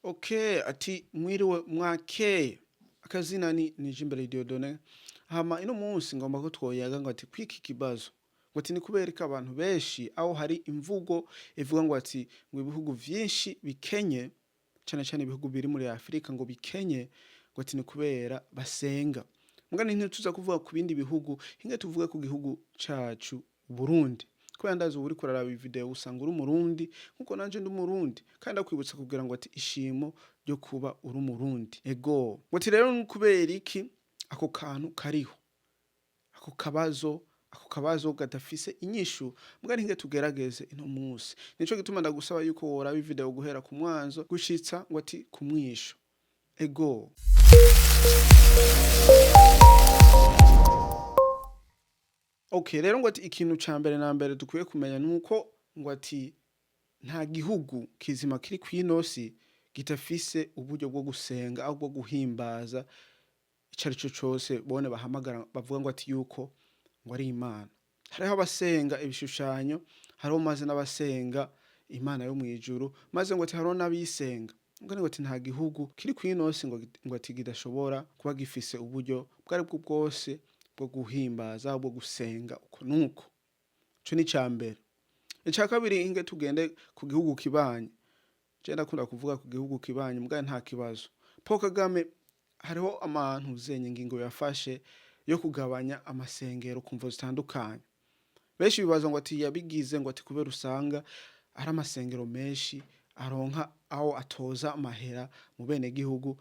Okay, ati mwiriwe mwakeye. Akazina ni Nijimbere Dieudonné. Hama ino munsi ngomba ko twoyaga ngo ati kwiki kibazo. Ngo ati ni kubera ko abantu benshi aho hari imvugo ivuga ngo ati ngo ibihugu vyinshi bikenye, cane cane ibihugu biri muri Afrika, ngo bikenye, ngo ati ni kubera basenga. Mugani ntituza kuvuga ku bindi bihugu, hinge tuvuge ku gihugu cacu Burundi. Kubera ndazi uba uriko uraraba iyi video usanga uri Umurundi nkuko nanje ndi Umurundi, kandi ndakwibutsa kugira ngo ati ishimo ryo kuba uri Umurundi. Ego. Ngo ati rero ni kubera iki ako kantu kariho? Ako kabazo kadafise inyishu, mbwa ntinge tugerageze ino munsi. Nico gituma ndagusaba yuko woraba video guhera ku mwanzo gushitsa ngo ati ku mwisho. Ego. Okay, rero ngo ati ikintu ca mbere na mbere dukwiye kumenya nuko ngo ati nta gihugu kizima kiri kw'ino si gidafise uburyo bwo gusenga aho bwo guhimbaza ico arico cose bone bahamagara bavuga ngo ati yuko ngo ari Imana. Hariho abasenga ibishushanyo, hariho maze n'abasenga Imana yo mw'ijuru, maze ngo ati hariho n'abisenga. Mbwa ngo ati nta gihugu kiri kw'ino si ngo ati kidashobora kuba gifise uburyo ubwo aribwo bwose bwo guhimbaza, bwo gusenga uko nuko. Ico ni icambere. Ica kabiri, inge tugende ku gihugu kibanyi. Je ndakunda kuvuga ku gihugu kibanyi, mbwa nta kibazo. Paul Kagame hariho amantu zenye ingingo yafashe yo kugabanya amasengero ku mvo zitandukanye. Benshi bibaza ngo ati yabigize ngo ati kubera usanga ari amasengero menshi aronka aho atoza amahera mu bene gihugu,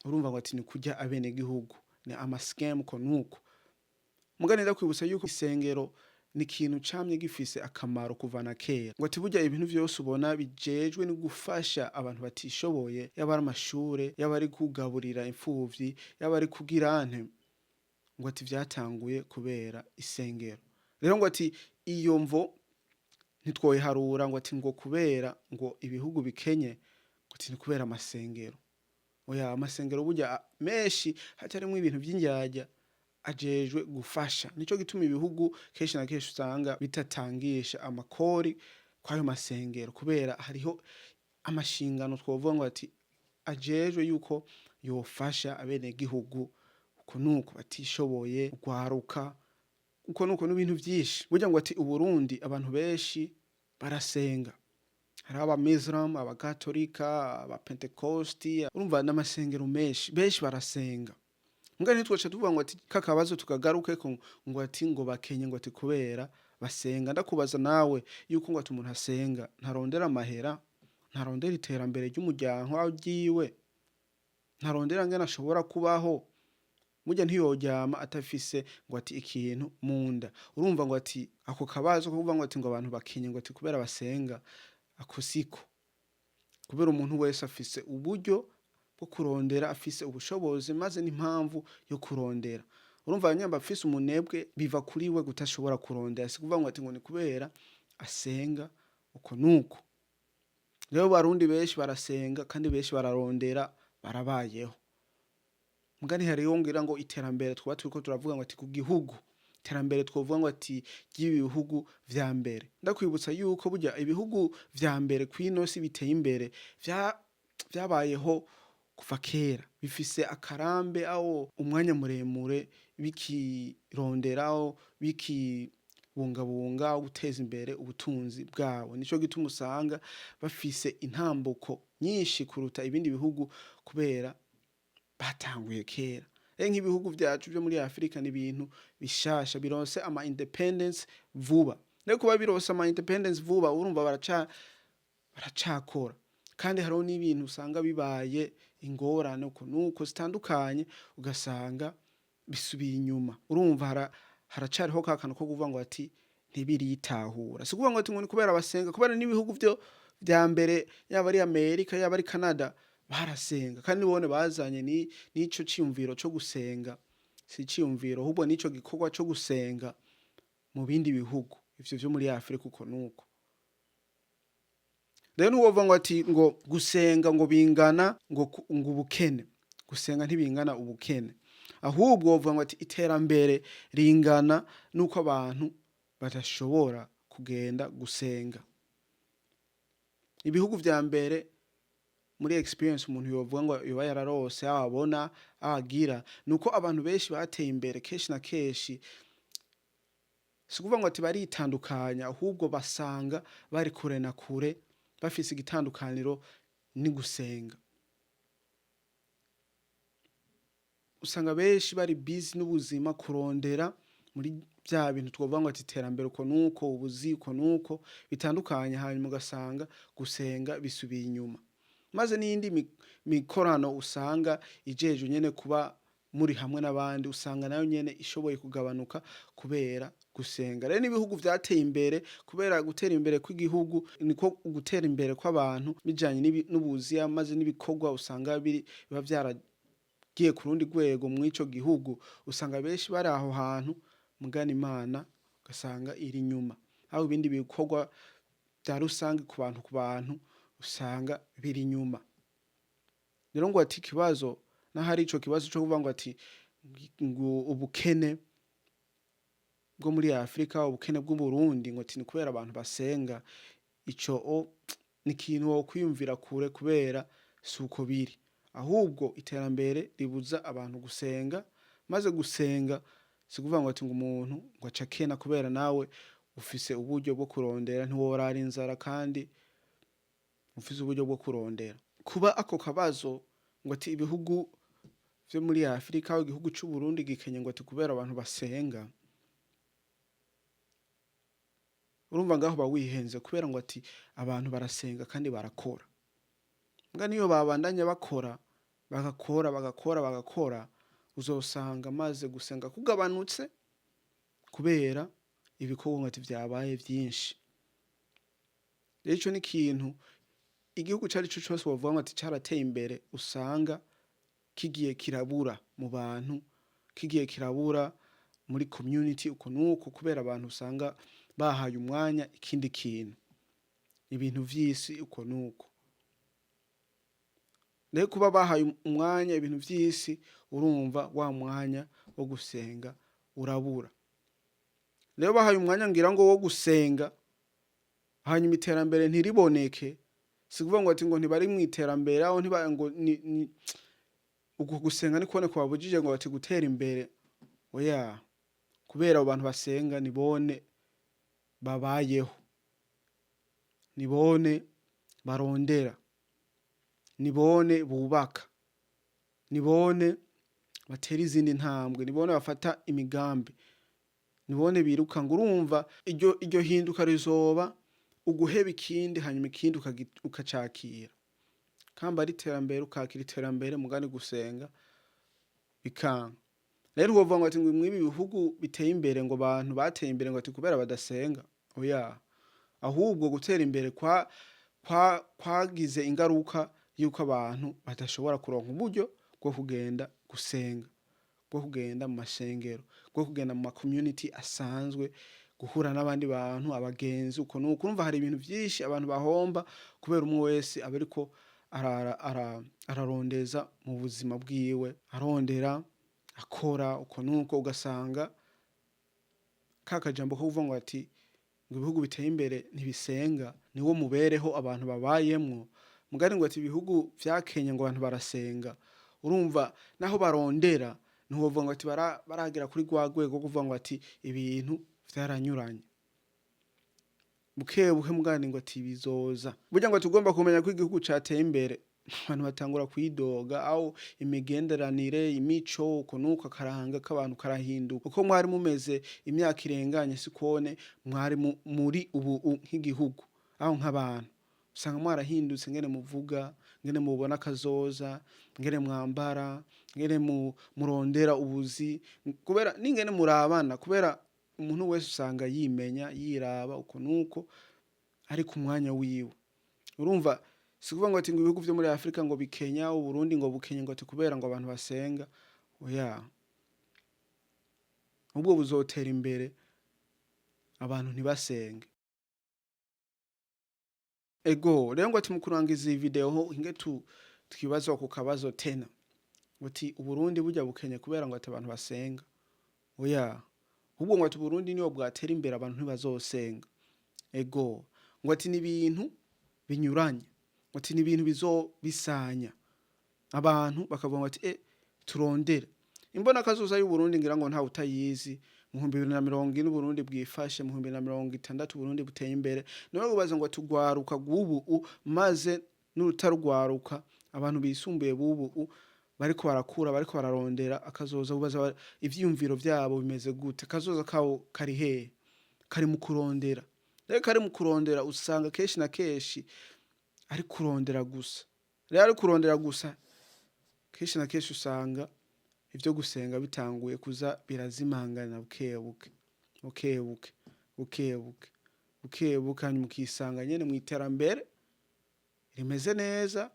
urumva ngo ati ni kurya abene gihugu, ni ama scam uko nuko. Mugani ndakwibutsa yuko isengero ni ikintu camye gifise akamaro kuva na kera. Ngo ati burya ibintu vyose ubona bijejwe no gufasha abantu batishoboye, yaba ari amashure, yaba ari kugaburira imfuvyi, yaba ari kugira nte, ngo ati vyatanguye kubera isengero. Rero ngo ati iyo mvo ntitwoyiharura ngo ati ngo kubera ngo ibihugu bikenye, ngo ati ni kubera amasengero. Oya, amasengero burya menshi hatarimwo ibintu vy'indyarya ajejwe gufasha. Nico gituma ibihugu kenshi na kenshi usanga bitatangisha amakori kwayo masengero, kubera hariho amashingano twovuga ngo ati ajejwe yuko yofasha abenegihugu uko nuko batishoboye, ugwaruka uko nuko n'ibintu vyinshi. Burya ngo ati Uburundi abantu benshi barasenga. Hariho abamisiramu, abakatolika, abapentekosti, urumva n'amasengero menshi, benshi barasenga. Mbwa ntitwoca tuvuga ngo ati kakabazo tukagarukeko ngo ati ngo bakenye ngo ati kubera basenga. Ndakubaza nawe yuko ngo ati umuntu asenga ntarondera amahera, ntarondera iterambere ry'umuryango aho ryiwe, ntarondera ngene ashobora kubaho, burya ntiyoryama atafise ngo ati ikintu munda. Urumva ngo ati ako kabazo ko kuvuga ngo ati ngo abantu bakenye ngo ati kubera basenga, ako siko. Kubera umuntu wese afise uburyo bwo kurondera, afise ubushobozi maze n'impamvu yo kurondera. Urumva nyamba afise umunebwe biva kuri we gutashobora kurondera, si kuvuga ngo ati ngo ni kubera asenga uko nuko. Rero Barundi benshi barasenga kandi benshi bararondera, barabayeho. Mugani hariho ngira ngo iterambere twaba turiko turavuga ngo ati ku gihugu, iterambere twovuga ngo ati ry'ibi bihugu vya mbere. Ndakwibutsa yuko burya ibihugu vya mbere kw'ino si biteye imbere vyabayeho kuva kera, bifise akarambe aho umwanya muremure bikironderaho, bikibungabunga guteza imbere ubutunzi bwabo. Nico gituma usanga bafise intambuko nyinshi kuruta ibindi bihugu, kubera batanguye kera. Rero nk'ibihugu vyacu vyo muri Afrika ni ibintu bishasha bironse ama independence vuba. Rero kuba bironse ama independence vuba, urumva baracakora. Kandi hariho n'ibintu usanga bibaye ingorane uko nuko zitandukanye, ugasanga bisubiye inyuma. Urumva haracariho ka kantu ko kuvuga ngo ati ntibiritahura. Si ukuvuga ngo ati ngo ni kubera basenga, kubera n'ibihugu vyo vya mbere, yaba ari Amerika, yaba ari Canada, barasenga. Kandi nibone bazanye n'ico ciyumviro co gusenga, si iciyumviro ahubwo n'ico gikorwa co gusenga mu bindi bihugu ivyo vyo muri Afrika uko nuko. Rero ntiwovuga ngo ati ngo gusenga ngo bingana ngo ubukene. Gusenga ntibingana ubukene, ahubwo wovuga ngo ati iterambere ringana nuko abantu badashobora kugenda gusenga. Ibihugu vya mbere Muri experience umuntu yovuga ngo yoba yararose, aho abona, aho agira, nuko abantu benshi bateye imbere kenshi na kenshi si ukuvuga ngo ati baritandukanya, ahubwo basanga bari kure na kure, bafise igitandukaniro ni gusenga. Usanga benshi bari busy n'ubuzima, kurondera muri vya bintu twovuga ngo ati iterambere uko nuko, ubuzi uko nuko bitandukanye, hanyuma ugasanga gusenga bisubiye inyuma. Maze n'iyindi mikorano usanga ijejwe nyene kuba muri hamwe n'abandi, usanga nayo nyene ishoboye kugabanuka kubera gusenga. Rero n'ibihugu vyateye imbere, kubera gutera imbere kw'igihugu niko gutera imbere kw'abantu bijanye n'ubuzi, maze n'ibikorwa usanga biri biba vyaragiye ku rundi rwego mw'ico gihugu, usanga benshi bari aho hantu, mugana Imana ugasanga iri inyuma, aho ibindi bikorwa vya rusange ku bantu usanga biri inyuma. Rero ngo ati ikibazo n'ahari ico kibazo co kuvuga ngo ati ngo ubukene bwo muri Afrika, ubukene bw'Uburundi, ngo ati ni kubera abantu basenga, ico ni ikintu wokwiyumvira kure, kubera suko biri. Ahubwo iterambere ribuza abantu gusenga, maze gusenga si kuvuga ngo ati ngo umuntu ngo aca akena, kubera nawe ufise uburyo bwo kurondera, ntiworara inzara kandi ufise uburyo bwo kurondera. Kuba ako kabazo ngo ati ibihugu vyo muri Afrika, igihugu c'Uburundi gikenye ngo ati kubera abantu basenga, urumva ngaho uba wihenze, kubera ngo ati abantu barasenga kandi barakora. Mbwa niyo babandanya bakora, bagakora, bagakora, bagakora, uzosanga maze gusenga kugabanutse kubera ibikorwa ngo ati vyabaye vyinshi. Rero ico ni ikintu igihugu carico cose wovuga ngo ati carateye imbere usanga kigiye kirabura mu bantu, kigiye kirabura muri community uko nuko, kubera abantu usanga bahaye umwanya ikindi kintu, ibintu vy'isi uko nuko. Rero kuba bahaye umwanya ibintu vy'isi, urumva wa mwanya wo gusenga urabura. Rero bahaye umwanya ngira ngo wo gusenga, hanyuma iterambere ntiriboneke, si kuvuga ngo ati ngo ntibari mw'iterambere aho ntiba ngo ni uko gusenga nikone kubabujije ngo bati gutera imbere, oya, kubera abo bantu basenga nibone babayeho, nibone barondera, nibone bubaka, nibone batera izindi ntambwe, nibone bafata imigambi, nibone biruka. Ngo urumva iryo hinduka rizoba uguheba ikindi, hanyuma ikindi ukacakira. Kamba ari iterambere, ukakira iterambere, mugani gusenga bikanka. Rero wovuga ngo ati ngo mwibi bihugu biteye imbere, ngo abantu bateye imbere ngo ati kubera badasenga, oya, ahubwo gutera imbere kwa kwagize ingaruka yuko abantu badashobora kuronka uburyo bwo kugenda gusenga, bwo kugenda mu mashengero, bwo kugenda mu ma community asanzwe, guhura n'abandi bantu, abagenzi uko nuko. Urumva hari ibintu vyinshi abantu bahomba kubera umwe wese aba ariko ararondeza mu buzima bwiwe, arondera, akora uko nuko, ugasanga ka kajambo ko kuvuga ngo ati ngo ibihugu biteye imbere ntibisenga niwo mubereho abantu babayemwo. Mugani ngo ati ibihugu vyakenye ngo abantu barasenga, urumva naho barondera ntiwovuga ngo ati baragera kuri rwa rwego rwo kuvuga ngo ati ibintu vyaranyuranye buke buke. Mugani ngo ati bizoza. Burya ngo tugomba kumenya ko igihugu cateye imbere, abantu batangura kwidoga, aho imigenderanire, imico uko nuko, akaranga k'abantu karahinduka. Uko mwari mumeze imyaka irenganye sikone mwari muri ubu nk'igihugu, aho nk'abantu usanga mwarahindutse, ngene muvuga, ngene mubona kazoza, ngene mwambara, ngene murondera ubuzi, kubera n'ingene murabana, kubera umuntu wese usanga yimenya, yiraba uko nuko, ari ku mwanya wiwe. Urumva si kuvuga ngo ati ngo ibihugu vyo muri Afrika ngo bikenya, Uburundi ngo bukenye ngo ati kubera ngo abantu basenga, oya, ahubwo buzotera imbere abantu ntibasenge. Ego rero ngo ati mu kurangiza iyi video hinge tu twibaza ku kabazo tena, ngo ati Uburundi burya bukenye kubera ngo ati abantu basenga, oya, ahubwo ngo ati Uburundi niyo bwatera imbere abantu ntibazosenga. Ego ngo ati ni ibintu binyuranye. Ngo ati ni ibintu bizobisanya abantu bakavuga ngo ati turondere imbona kazoza y'u Burundi. Ngira ngo ntawe utayizi. Mu 2040 Burundi bwifashe, mu 2060 Burundi buteye imbere. Niwe ubaza ngo tugwaruka rw'ubu maze n'urutarugwaruka, abantu bisumbuye b'ubu bariko barakura, bariko bararondera akazoza, ubaza ivyiyumviro vyabo bimeze gute? Akazoza kabo kari hehe? Kari mu kurondera. Rero kari mu kurondera, usanga kenshi na kenshi ari kurondera gusa. Rero ari kurondera gusa, kenshi na kenshi usanga ivyo gusenga bitanguye kuza birazimangana buke buke, buke buke, buke buke, buke buke, hanyuma ukisanga nyene mw'iterambere rimeze neza,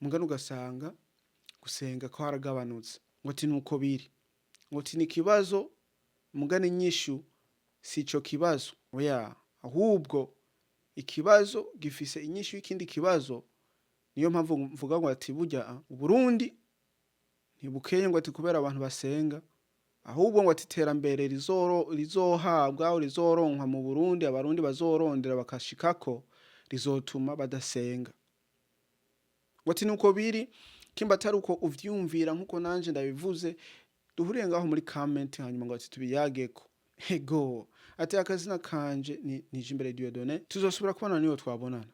mugabo ugasanga gusenga kwaragabanutse. Ngo ati nuko biri, ngo ati ni ikibazo, mugabo inyishu si ico kibazo, oya, ahubwo ikibazo gifise inyishu y'ikindi kibazo. Niyo mpamvu mvuga ngo ati burya Uburundi ntibukeye, ngo ati kubera abantu basenga, ahubwo ngo ati iterambere rizohabwa, rizoronkwa mu Burundi, Abarundi bazorondera bakashikako, rizotuma badasenga. Ngo ati nuko biri. Kimba atari uko uvyumvira nkuko nanje ndabivuze, duhuriye ngaho muri comment, hanyuma ngo ati tubiyageko. Ego, ati akazina kanje ni Nijimbere Dieudonné. Tuzosubira kubona niyo twabonana.